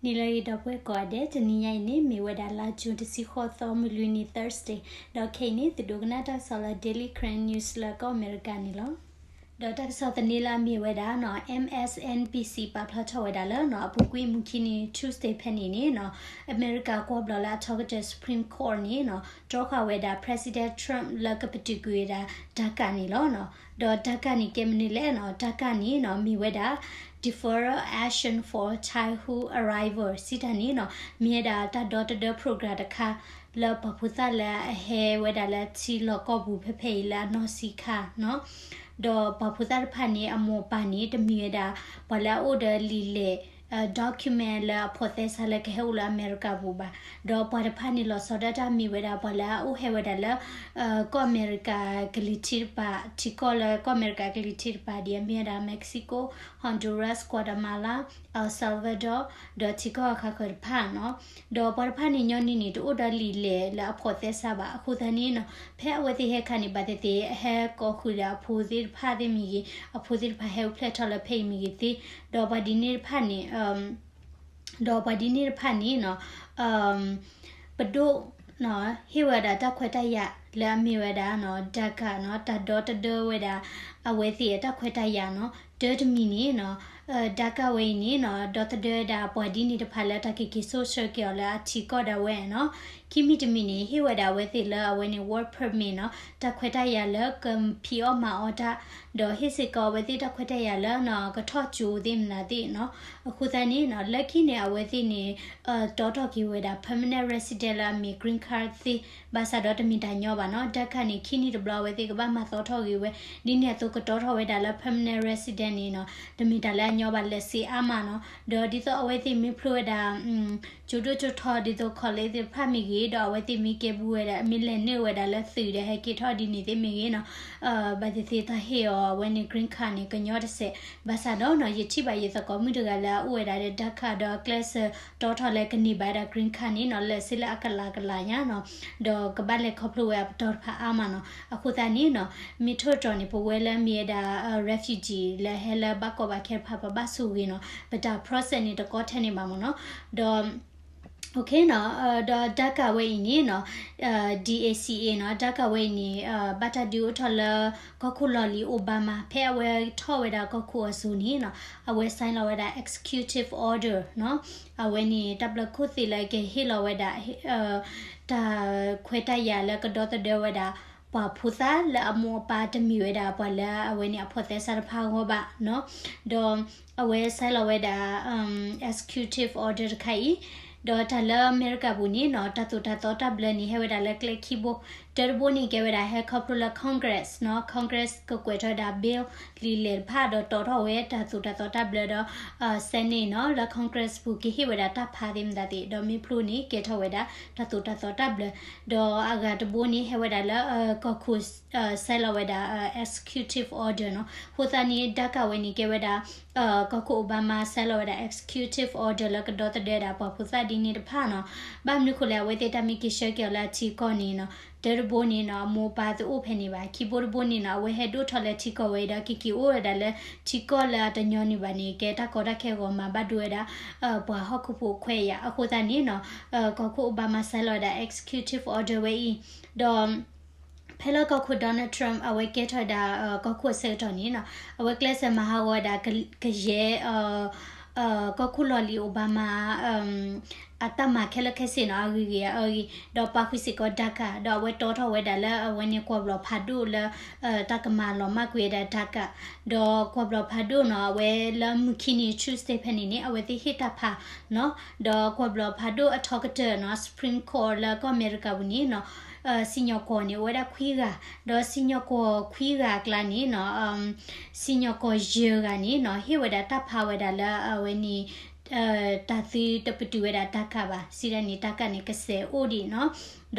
နံၤလၢအဂ့ၤ ဒီပုၢ်ဝဲၢ်ကိးဂၤဒဲး, တနံၤညါအံၤန့ၣ် မ့ၢ်ဝဲဒၣ်လါ June တဆံဃိးသီ မုၢ်လွံၢ်နံၤ Thursday, ဒီးခဲအံၤန့ၣ် သုဒိကနၣ်တၢ်ကစီၣ်လၢ Daily Karen News လၢကီၢ်အမဲရကၤန့ၣ်လီၤ. ဒီးတၢ်ကစီၣ်သန့လၢအမ့ၢ်ဝဲဒၣ်နီၤ M S N B C ပာ်ဖျါထီၣ်ဝဲဒၣ်လၢနီၤ အပူၤကွံာ်မုၢ်ခံနံၤ Tuesday ဖဲန့ၣ်န့ၣ်နီၤ အမဲရကၤကွီၢ်ဘျီၣ်လၢအထီကတၢၢ် Supreme Court န့ၣ်နီၤ တြီဃာ်ဝဲဒၣ် President Trump လၢကပတုာ်ကွံာ်ဝဲဒၣ် DACA န့ၣ်လီၤ. ဒီး DACA န့ၣ် ကဲမနုၤလဲၣ်နီၤ, DACA န့ၣ်နီၤ မ့ၢ်ဝဲဒၣ် Deferred Action for Childhood Arrival စံးတၢ်န့ၣ်နီၤ မ့ၢ်ဝဲဒၣ်တၢ်ဒီသဒၢ program တခါ လၢပှၤဖိသၣ်လၢအဟဲဝဲဒၣ်လၢထံလီၢ်ကီၢ်ပူၤဖဲဖဲအံၤလၢအနီၢ်ဆံးခါနီၤ ဒီးပှၤဖိသၣ်တဖၣ်န့ၣ် အမိၢ်အပၢ်န့ၣ် တမ့ၢ်ဝဲဒၣ် ပှၤလၢအအိၣ်ဒီးလံာ်လဲၢ် document လၢအဖိးသဲစးလၢကဟဲအိၣ်လၢအမဲရကၤပူၤဘၣ်. ဒီးပှၤတဖၣ်န့ၣ် လီၤဆီဒၣ်တၢ်မ့ၢ်ဝဲဒၣ် ပှၤလၢအအိၣ်ဟဲဝဲဒၣ်လၢ ကီၢ်အမဲရကၤကလံၤထံးတပၤ, ထံကီၢ်လၢကီၢ်အမဲရကၤကလံၤထံးတပၤ ဒ်အမ့ၢ်ဝဲဒၣ် Mexico, Honduras, Guatemala, El Salvador, ဒီးထံကီၢ်အဃၣ်ဃၢၤတဖၣ်နီၤ. ဒီးပှၤတဖၣ်န့ၣ် ညီနုၢ်န့ၣ် တအိၣ်ဒီးလံာ်လဲၢ်လၢအဖိးသဲစးဘၣ်. အဃိသတးန့ၣ်နီၤ ဖဲအဝဲသ့ၣ်ဟဲခါန့ၣ် ဘၣ်သ့ၣ်သ့ၣ် ဟဲကိးဃုာ်ဒီးအဖိသ့ၣ်တဖၣ်သ့ၣ်မ့ၢ်ဂ့ၤ, အဖိသ့ၣ်တဖၣ်ဟဲအိၣ်ဖျဲၣ်ထီၣ်လၢဖဲအံၤမ့ၢ်ဂ့ၤသ့, ဒီးပှၤဒ်န့ၣ်တဖၣ်န့ၣ် ဒီးပှၤဒ်န့ၣ်တဖၣ်န့ၣ်နီၤ ပဒိၣ် ဟ့ၣ်ဝဲဒၣ်တၢ်ခွဲးတၢ်ယာ်လၢအမ့ၢ်ဝဲဒၣ်နီၤ DACA နီၤ တၢ်ဒီသဒၢဝဲဒၣ် အဝဲသ့ၣ်အတၢ်ခွဲးတၢ်ယာ်နီၤ တၢတမံၤန့ၣ်နီၤ DACA ဝဲအံၤန့ၣ်နီၤ ဒီသဒၢဝဲဒၣ်ပှၤဒ်န့ၣ်တဖၣ်လၢတၢ်ကက့ၤစိာ်ဆှၢက့ၤအီၤလၢအထံကီၢ်ဒၣ်ဝဲနီၤ. ခံမံၤတမံၤန့ၣ် ဟ့ၣ်ဝဲဒၣ်အဝဲသ့ၣ်လၢအဝဲန့ၣ် work permit နီၤ တၢ်ခွဲးတၢ်ယာ်လၢကဖံးအီၣ်မၤအီၣ်တၢ် ဒီးဟ့ၣ်စ့ၢ်ကီးအဝဲသ့ၣ်တၢ်ခွဲးတၢ်ယာ်လၢနီၤ ကထီၣ်ကၠိသ့ၣ်မနုၤသ့ၣ်နီၤ. အဃိသတးန့ၣ်နီၤ လၢခံန့ၣ် အဝဲသ့ၣ်န့ၣ် တီထီၣ်က့ၤဝဲဒၣ် permanent resident လၢအမ့ၢ် green card သ့, ဘၣ်ဆၣ်ဒီးတမ့ၢ်တၢ်ညီဘၣ်နီၤ. DACA န့ၣ် ခံနံၣ်တဘျီအဝဲသ့ၣ်ကဘၣ်မၤသီထီၣ်က့ၤဝဲ, ဒ်န့ၣ်အသိးကတီထီၣ်ဝဲဒၣ်လၢ permanent resident န့ၣ်နီၤ တမ့ၢ်တၢ်လၢအညီဘၣ် လၢစ့အါမးနီၤ. ဒီးဒ်သိးအဝဲသ့ၣ်မ့ၢ်ဖျိဝဲဒၣ် ကၠိဒိၣ်ကၠိထီဒ်သိး college သ့ၣ်တဖၣ်မ့ၢ်ဂ့ၤ, ဒီးအဝဲသ့ၣ်မ့ၢ်ကဲဘူးဝဲဒၣ် မ့ၢ်လဲၤနုာ်ဝဲဒၣ်လၢသုးဒီးဟဲက့ၤထီၣ်ဒ်န့ၣ်သ့ၣ်မ့ၢ်ဂ့ၤနီၤ, ဘၣ်သ့ၣ်သ့ၣ်တၢ်ဟ့ၣ်အီၤအဝဲန့ၣ် green card န့ၣ် ကညီတစဲး. ဘၣ်ဆၣ်ဒီးနီၤ ယထံၣ်ဘၣ်ယသကိးမုၣ်တဂၤလၢအအိၣ်ဝဲဒၣ်ဒီး DACA ဒီးအကျဲးစၢးတီထီၣ်လၢကန့ၢ်ဘၣ်ဝဲဒၣ် green card န့ၣ်နီၤ လဲၤစ့လၢအကလးကလးညါနီၤ, ဒီးကဘၣ်လဲၤခီဖျိဝဲအပတီၢ်တဖၣ်အါမးနီၤ. အဃိသတးန့ၣ်နီၤ မ့ၢ်ထိၣ်တြီၤန့ၣ် ပဝဲလၢမ့ၢ်ဝဲဒၣ် refugee လၢဟဲလၢဘၣ်ကီဘၣ်ခဲတဖၣ် ပဘၣ်ဆိၣ်ဂ့ၤနီၤ, ပတၢ် process န့ၣ်တကီထဲန့ၣ်ဘၣ်မ့ၢ်နီၤ. ဒီး OK နီၤ, ဒီး DACA ဝဲအံၤန့ၣ်နီၤ, DACA နီၤ, DACA ဝဲအံၤန့ၣ် ဘၣ်တၢ်ဒုးအိၣ်ထီၣ်လၢ ကီၢ်ခိၣ်လီၢ်လံၤ Obama ဖဲအဝဲထီၣ်ဝဲဒၣ်ကီၢ်ခိၣ်အစိၤန့ၣ်နီၤ, အဝဲ sign လီၤဝဲဒၣ် executive order နီၤ, အဝဲန့ၣ် တၢ်ဘျၢခိၣ်သ့ၣ်လၢကဟ့ၣ်လီၤဝဲဒၣ် တၢ်ခွဲးတၢ်ယာ်လၢကဒီသဒၢဝဲဒၣ် ပှၤဖိသၣ်လၢအမိၢ်အပၢ်တမ့ၢ်ဝဲဒၣ်ပှၤလၢအဝဲန့ၣ်အဖိးသဲစးတဖၣ်အဂီၢ်ဘၣ်နီၤ, ဒီးအဝဲ sign လီၤဝဲဒၣ် executive order တခါအံၤ, ဒီးတၢ်လၢအမဲရကၤပူၤန့ၣ်နီၤ တၢ်သိၣ်တၢ်သီတၢ်ဘျၢန့ၣ် ဟဲဝဲဒၣ်လၢကျဲခံဘိ, တၢတဘိန့ၣ်ကဲဝဲဒၣ်ဟဲခီဖျိလၢ Congress နီၤ, Congress ကကွဲးထီၣ်ဝဲဒၣ် bill လံာ်လဲၢ်တဖၣ် ဒီးတီထီၣ်ဝဲတၢ်သိၣ်တၢ်သီတၢ်ဘျၢဒီး Senate နီၤ, လၢ Congress ပူၤကဟ့ၣ်ဝဲဒၣ်တၢ်ဖးသ့ၣ်မတၤသ့ၣ်, ဒီးမ့ၢ်ဖျိန့ၣ် ကဲထီၣ်ဝဲဒၣ်တၢ်သိၣ်တၢ်သီတၢ်ဘျၢ, ဒီးအဂၤတဘိန့ၣ် ဟဲဝဲဒၣ်လၢ ကီၢ်ခိၣ် sign လီၤဝဲဒၣ် executive order နီၤ, အဃိသတးန့ၣ် DACA ဝဲန့ၣ်ကဲဝဲဒၣ် ကီၢ်ခိၣ် Obama sign လီၤဝဲဒၣ် executive order လၢကဒီသဒၢဒၣ်ပှၤဖိသၣ်ဒ်န့ၣ်တဖၣ်နီၤ, ဘၣ်မနုၤဃိလဲၣ် အဝဲသ့ၣ်တၢ်မ့ၢ်က့ၤဆှၢက့ၤအီၤလၢအထံကီၢ်န့ၣ်နီၤ, တၢတဘိန့ၣ်နီၤ အမိၢ်အပၢ်တအိၣ်ဖဲန့ၣ်ဘၣ်, ခံဘိတဘိန့ၣ်နီၤ အဝဲဟဲဒိၣ်ထီၣ်လၢထံကီၢ်ဝဲအံၤဒီး ကက့ၤအိၣ်ဝဲဒၣ်လၢထံကီၢ်လၢအတညီနုၢ်ဘၣ်န့ၣ် ကဲတၢ်ကီတၢ်ခဲဂီၢ်မၤဘၣ်ဒိဝဲဒၣ် ပှၤဟီၣ်ခိၣ်ဖိခွဲးယာ်, အဃိသတးန့ၣ်နီၤ ကီၢ်ခိၣ် Obama sign လီၤဝဲဒၣ် executive order ဝဲအံၤ, ဒီး ဖဲလၢကီၢ်ခိၣ် Donald Trump အဝဲကဲထီၣ်ဝဲဒၣ် ကီၢ်ခိၣ်အဆၢကတီၢ်န့ၣ်နီၤ, အဝဲကျဲးစၢးမၤဟးဂီၤဝဲဒၣ် ကယဲၢ် ကီၢ်ခိၣ်လီၢ်လံၤ Obama အတၢ်မၤခဲလၢာ်ခဲဆ့နီၤ, အဂ့ၢ်ဂ့ၤအဂ့ၢ်, ဒီးပာ်ဃုာ်စ့ၢ်ကီး DACA, ဒီးအဝဲတီထီၣ်ဝဲဒၣ်လၢအဝဲန့ၣ်ကွီၢ်ဘျီၣ်ဖးဒိၣ်လၢ တၢ်ကမၤလီၤမၢ်ကွံာ်ဝဲဒၣ် DACA, ဒီးကွီၢ်ဘျီၣ်ဖးဒိၣ်နီၤ အဝဲလၢမုၢ်ခံနံၤ Tuesday ဖဲန့ၣ်န့ၣ် အဝဲသ့ၣ်ဟ့ၣ်တၢ်ဖးနီၤ, ဒီးကွီၢ်ဘျီၣ်ဖးဒိၣ်အထီကတၢၢ်နီၤ Supreme Court လၢကီၢ်အမဲရကၤပူၤန့ၣ်နီၤ စံၣ်ညီၣ်ကွီၢ်န့ၣ် အိၣ်ဝဲဒၣ်ခွံဂၤ, ဒီးစံၣ်ညီၣ်ကွီၢ်ခွံဂၤအကျါန့ၣ်နီၤ စံၣ်ညီၣ်ကွီၢ်ယဲၢ်ဂၤန့ၣ်နီၤ ဟ့ၣ်ဝဲဒၣ်တၢ်ဖးဝဲဒၣ်လၢအဝဲန့ၣ် တၢ်သုတပတုာ်ဝဲဒၣ် DACA ဘၣ်, စံးဒၣ်န့ၣ် DACA န့ၣ် ကစဲးအိၣ်ဒံးနီၤ,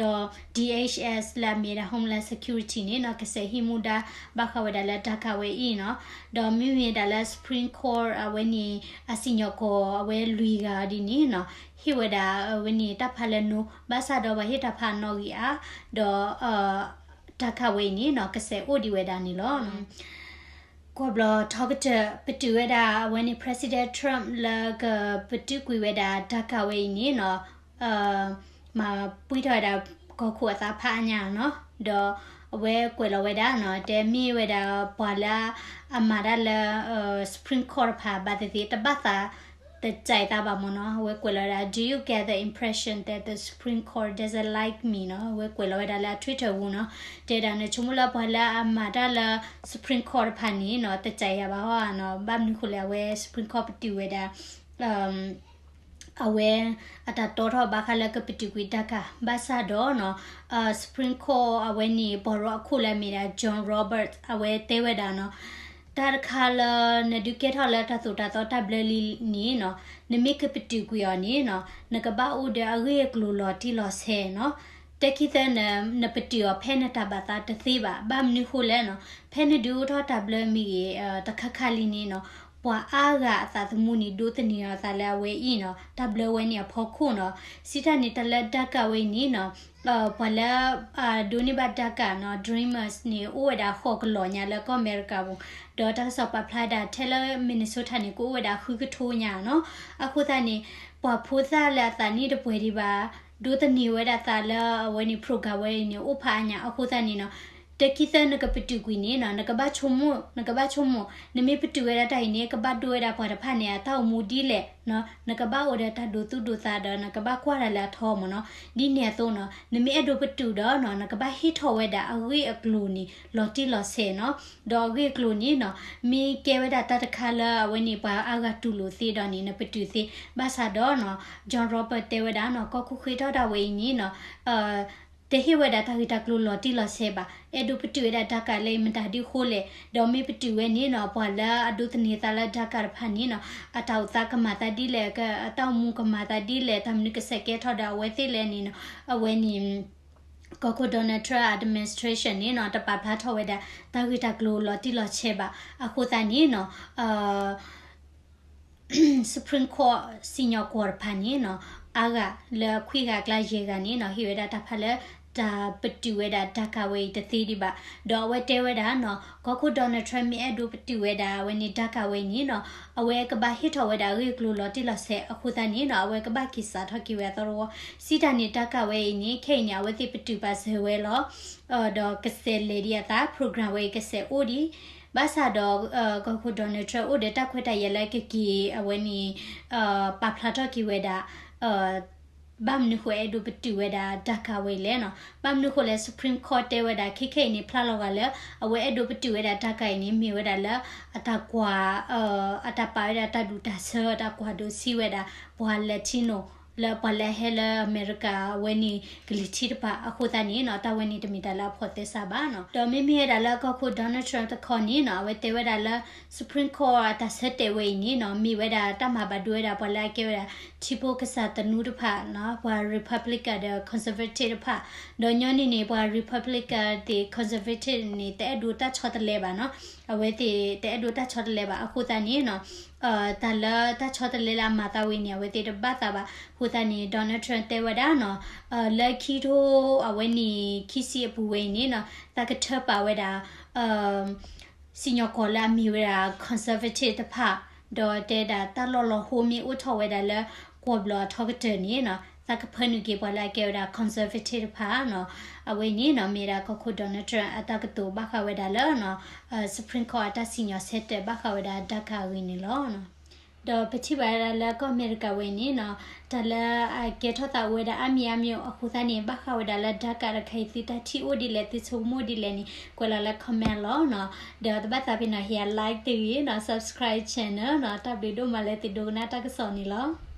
ဒီး DHS လၢအမ့ၢ်ဒၣ် Homeland Security န့ၣ်နီၤ ကစဲးဟံးမူဒါဘၣ်ဃးဝဲဒၣ်လၢ DACA ဝဲအံၤနီၤ, ဒီးမ့မ့ၢ်ဒၣ်လၢ Supreme Court အဝဲန့ၣ် အစံၣ်ညီၣ်ကွီၢ်အဝဲလွံၢ်ဂၤဒ်န့ၣ်နီၤ ဟ့ၣ်ဝဲဒၣ်အဝဲန့ၣ်တၢ်ဖးလၢ no, ဘၣ်ဆၣ်ဒီးပှၤဟ့ၣ်တၢ်ဖးနီၣ်ဂံၢ်အါ, ဒီး DACA ဝဲအံၤန့ၣ်နီၤ ကစဲးအိၣ်ဒံးဝဲဒၣ်န့ၣ်လီၤ. ကွီၢ်ဘျီၣ်ထီကတၢၢ် ပတုာ်ဝဲဒၣ်အဝဲန့ၣ် President Trump လၢကပတုာ်ကွံာ်ဝဲဒၣ် DACA ဝဲအံၤန့ၣ်နီၤ, မၤပှံၢ်ထီၣ်ဝဲဒၣ်ကီၢ်ခိၣ်အသးဖးအါညါနီၤ, ဒီးအဝဲကွဲးလီၤဝဲဒၣ်နီၤ, တဲမ့ၢ်ဝဲဒၣ်ပှၤလၢအမၤတၢ်လၢ Supreme Court တဖၣ် ဘၣ်သ့ၣ်သ့ၣ် တဘၣ်သး တစဲးသးဘၣ်မ့ၢ်နီၤ, အဝဲကွဲးလီၤဝဲဒၣ် Do you get the impression that the Supreme Court doesn't like me နီၤ, အဝဲကွဲးလီၤဝဲဒၣ်လၢအ Twitter ပူၤနီၤ, တဲဒၣ်နဆိကမိၣ်လၢပှၤလၢအမၤတၢ်လၢ Supreme Court တဖၣ်န့ၣ်နီၤ တစဲးယၤဘၣ်ဟီနီၤ, ဘၣ်မနုၤဃိလဲၣ် အဝဲ Supreme Court ပတုာ်ဝဲဒၣ် အဝဲအတၢ်တီထီၣ်ဘၣ်ဃးလၢကပတုာ်ကွံာ် DACA ဘၣ်ဆၣ်ဒီးနီၤ, Supreme Court အဝဲန့ၣ် ပှၤရီအခိၣ်လၢအမ့ၢ်ဒၣ် John Roberts အဝဲတဲဝဲဒၣ်နီၤ, တၢ်တခါလၢ နဒုးကဲထီၣ်လၢတၢ်သိၣ်တၢ်သီတၢ်ဘျၢလံန့ၣ်နီၤ, နမ့ၢ်ကပတုာ်ကွံာ်အီၤန့ၣ်နီၤ, နကဘၣ်အိၣ်ဒီးအဂ့ၢ်အကျိၤလီၤတံၢ်လီၤဆဲးနီၤ, တၢ်ခံသၢန နပတုာ်အီၤဖဲနတၢ်ဘၣ်သးတသ့ဘၣ်, ဘၣ်မနုၤဃိလဲၣ်နီၤ, ဖဲနဒုးအိၣ်ထီၣ်တၢ်ဘျၢမ့ၢ်ဂ့ၤ တခါခါလံန့ၣ်နီၤ, ပှၤအါဂၤအသးသမူန့ၣ် ဒိးသန့ၤအသးလၢအဝဲအံၤနီၤ, တၢ်ဘျၢဝဲန့ၣ်အဖီခိၣ်နီၤ, စံးတၢ်န့ၣ်တၢ်လၢ DACA ဝဲအံၤန့ၣ်နီၤ, ပှၤလၢ ဒိးန့ၢ်ဘၣ် DACA နီၤ Dreamers န့ၣ် အိၣ်ဝဲဒၣ်ဃိးကလီၤညါလၢကီၢ်အမဲရကၤပူၤ, ဒီးတၢ်ကစီၣ်ပာ်ဖျါဒၣ်ထဲလၢ Minnesota န့ၣ် ကအိၣ်ဝဲဒၣ်ဃုကထိညါနီၤ, အဃိသတးန့ၣ် ပှၤဖိသၣ်လၢအသးနံၣ်တပှဲၤဒံးဘၣ် ဒိးသန့ၤဝဲဒၣ်သးလၢအဝဲန့ၣ် program ဝဲအံၤန့ၣ် အိၣ်ဖးအါညါ, အဃိသတးန့ၣ်နီၤ, တၢ်ခံသၢနကပတုာ်ကွံာ်န့ၣ်နီၤ, နကဘၣ်ဆိကမိၣ် နကဘၣ်ဆိကမိၣ်, နမ့ၢ်ပတုာ်ဝဲဒၣ်တၢ်အံၤန့ၣ် ကဘၣ်ဒိဝဲဒၣ်ပှၤတဖၣ်န့ၣ် အတၢ်အိၣ်မူဒ်လဲၣ်နီၤ, နကဘၣ်အိၣ်ဒီးတၢ်ဒိးသူၣ်ဒိးသးဒီး နကဘၣ်ကွၢ်တၢ်လၢအထီမ့ၢ်နီၤ, ဒ်န့ၣ်အသိးနီၤ, နမ့ၢ်အဲၣ်ဒိးပတုာ်ဒီးနီၤ, နကဘၣ်ဟ့ၣ်ထီၣ်ဝဲဒၣ်အဂ့ၢ်အကျိၤန့ၣ် လီၤတံၢ်လီၤဆဲးနီၤ, ဒီးအဂ့ၢ်အကျိၤန့ၣ်နီၤ, မ့ၢ်ကဲဝဲဒၣ်တၢ်တခါလၢအဝဲန့ၣ် ပှၤအါဂၤတူၢ်လိာ်သ့ဒီးန့ၣ် နပတုာ်သ့, ဘၣ်ဆၣ်ဒီးနီၤ, John Roberts တဲဝဲဒၣ်နီၤ, ကီၢ်ခိၣ်ဃ့ထီၣ်ဒၣ်ဝဲအံၤန့ၣ်နီၤ, တဟ့ၣ်ဝဲဒၣ်တၢ်ဂ့ၢ်တၢ်ကျိၤလီၤတံၢ်လီၤဆဲးဘၣ်, အဲၣ်ဒိးပတုာ်ဝဲဒၣ် DACA လၢအံၤမတၤဒ်အဃိလဲၣ်, ဒီးမ့ၢ်ပတုာ်ဝဲန့ၣ်နီၤ, ပှၤလၢအဒိးသန့ၤသးလၢ DACA တဖၣ်န့ၣ်နီၤ, အတၢ်အိၣ်သးကမၤသးဒ်လဲၣ်, အတၢ်အိၣ်မူကမၤသးဒ်လဲၣ်, တၢ်မနုၤကဆဲးကဲထီၣ်ဒီးအဝဲသ့ၣ်လဲၣ်န့ၣ်နီၤ, အဝဲန့ၣ် ကီၢ်ခိၣ် Donald Trump administration န့ၣ်နီၤ, တပာ်ဖျါထီၣ်ဝဲဒၣ် တၢ်ဂ့ၢ်တၢ်ကျိၤလီၤတံၢ်လီၤဆဲးဘၣ်, အဃိသတးန့ၣ်နီၤ, Supreme Court စံၣ်ညီၣ်ကွီၢ်တဖၣ်န့ၣ်နီၤ, အါဂၤလၢခွံဂၤအကျါယဲၢ်ဂၤန့ၣ်နီၤ, ဟ့ၣ်ဝဲဒၣ်တၢ်ဖးလၢ တၢ်ပတုာ်ဝဲဒၣ် DACA ဝဲအံၤတသ့ဒံးဘၣ်, ဒီးအဝဲတဲဝဲဒၣ်နီၤ, ကီၢ်ခိၣ် Donald Trump မ့ၢ်အဲၣ်ဒိးပတုာ်ဝဲဒၣ် အဝဲန့ၣ် DACA ဝဲအံၤန့ၣ်နီၤ, အဝဲကဘၣ်ဟ့ၣ်ထီၣ်ဝဲဒၣ်အဂ့ၢ်အကျိၤလီၤတံၢ်လီၤဆဲး, အဃိသတးန့ၣ်နီၤ, အဝဲကဘၣ်က့ၤစးထီၣ်က့ၤဝဲအသီတဝီ, စံးတၢ်န့ၣ် DACA ဝဲအံၤန့ၣ် ခဲအံၤန့ၣ် အဝဲသ့ၣ်ပတုာ်ပာ်စၢၤဝဲလီၤ, ဒီးကစဲးလဲၤဒံးအသး program ဝဲအံၤကစဲးအိၣ်ဒံး, ဘၣ်ဆၣ်ဒီး ကီၢ်ခိၣ် Donald Trump အိၣ်ဒီးတၢ်ခွဲးတၢ်ယာ်လၢကက့ၤ အဝဲန့ၣ် ပာ်ဖျါထီၣ်က့ၤဝဲဒၣ် ဘၣ်မနုၤဃိအဲၣ်ဒိးပတုာ်ဝဲဒၣ် DACA ဝဲအံၤလဲၣ်နီၤ, ဘၣ်မနုၤဃိလဲၣ် Supreme Court တဲဝဲဒၣ် ခဲခဲအံၤန့ၣ် ဖျါလီၤဂာ်လၢ အဝဲအဲၣ်ဒိးပတုာ်ဝဲဒၣ် DACA အံၤန့ၣ် မ့ၢ်ဝဲဒၣ်လၢ အတၢ်ကွၢ် အတၢ်ပာ်ဝဲဒၣ်တၢ်ဒူၣ်တၢ်ဆၢ တၢ်ကွၢ်ဒိးဆံးဝဲဒၣ် ပှၤ Latino လၢပှၤလၢအဟဲလၢအမဲရကၤ အဝဲန့ၣ်ကလံၤထံးတဖၣ် အဃိသတးန့ၣ်နီၤ တၢ်ဝဲန့ၣ်တမ့ၢ်တၢ်လၢအဖီၣ်သဲစးဘၣ်နီၤ. ဒီးမ့မ့ၢ်ဝဲဒၣ်လၢကီၢ်ခိၣ် Donald Trump တခီန့ၣ်နီၤ အဝဲတဲဝဲဒၣ်လၢ Supreme Court အတၢ်ဆၢတဲာ်ဝဲအံၤန့ၣ်နီၤ မ့ၢ်ဝဲဒၣ်တၢ်မၤဘၣ်ဒိဝဲဒၣ်ပှၤလၢအကဲဝဲဒၣ် ထံဖိကစၢ်သနူတဖၣ်နီၤ ပှၤ Republican ဒီး Conservative တဖၣ် ဒီးညီနုၢ်န့ၣ် ပှၤ Republican သ့ၣ် Conservative န့ၣ် တအဲၣ်ဒိးတၢ်ဆီတလဲဘၣ်နီၤ အဝဲသ့ၣ်တအဲၣ်ဒိးတၢ်ဆီတလဲဘၣ် အဃိသတးန့ၣ်နီၤ တၢ်လၢတၢ်ဆီတလဲလၢအမၤသးဝဲန့ၣ် အဝဲသ့ၣ်တဘၣ်သးဘၣ် အဃိသတးန့ၣ် Donald Trump တဲဝဲဒၣ်နီၤ လၢခံထိအဝဲန့ၣ် ခံဆံအပူၤဝဲအံၤန့ၣ်နီၤ သးကထၢပာ်ဝဲဒၣ် စံၣ်ညီၣ်ကွီၢ်လၢအမ့ၢ်ဝဲဒၣ် Conservative တဖၣ် ဒီးတဲဒၣ်တၢ်လီၢ်လီၤဟိမ့ၢ်အိၣ်ထီၣ်ဝဲဒၣ်လၢ ကွီၢ်ဘျီၣ်အထီကတၢၢ်န့ၣ်နီၤ သးကဖၢနုာ်က့ၤပှၤလၢအကဲဝဲဒၣ် Conservative တဖၣ်နီၤ အဝဲန့ၣ်နီၤ မ့ၢ်ဒၣ်ကီၢ်ခိၣ် Donald Trump အတၢ်ကတိၤဘၣ်ဃးဝဲဒၣ်လၢ Supreme Court အတၢ်စံၣ်ညီၣ်ဆၢတဲာ်ဘၣ်ဃးဝဲဒၣ် DACA အဂ့ၢ်န့ၣ်လီၤ. ဒီးပထံၣ်ဘၣ်ဝဲဒၣ်လၢကီၢ်အမဲရကၤဝဲအံၤန့ၣ်နီၤ တၢ်လၢအကဲထီၣ်သးအိၣ်ဝဲဒၣ်အါမံၤအါမံၤအဃိသတးန့ၣ် ဘၣ်ဃးဝဲဒၣ်လၢ DACA တခါအံၤ သုတၢ်ထံၣ်အိၣ်ဒ်လဲၣ် သုဆိကမိၣ်ဒ်လဲၣ်န့ၣ် ကွဲးလီၤလၢ comment လီၤနီၤ. ဒီးတဘၣ်သးဖဲနီၤ ဟ့ၣ်ယၤ like တဂ့ၤနီၤ subscribe channel နီၤ တၢ်ဘျုးဒိၣ်မးလၢသုဒိကနၣ်တၢ်ကစီၣ်န့ၣ်လီၤ.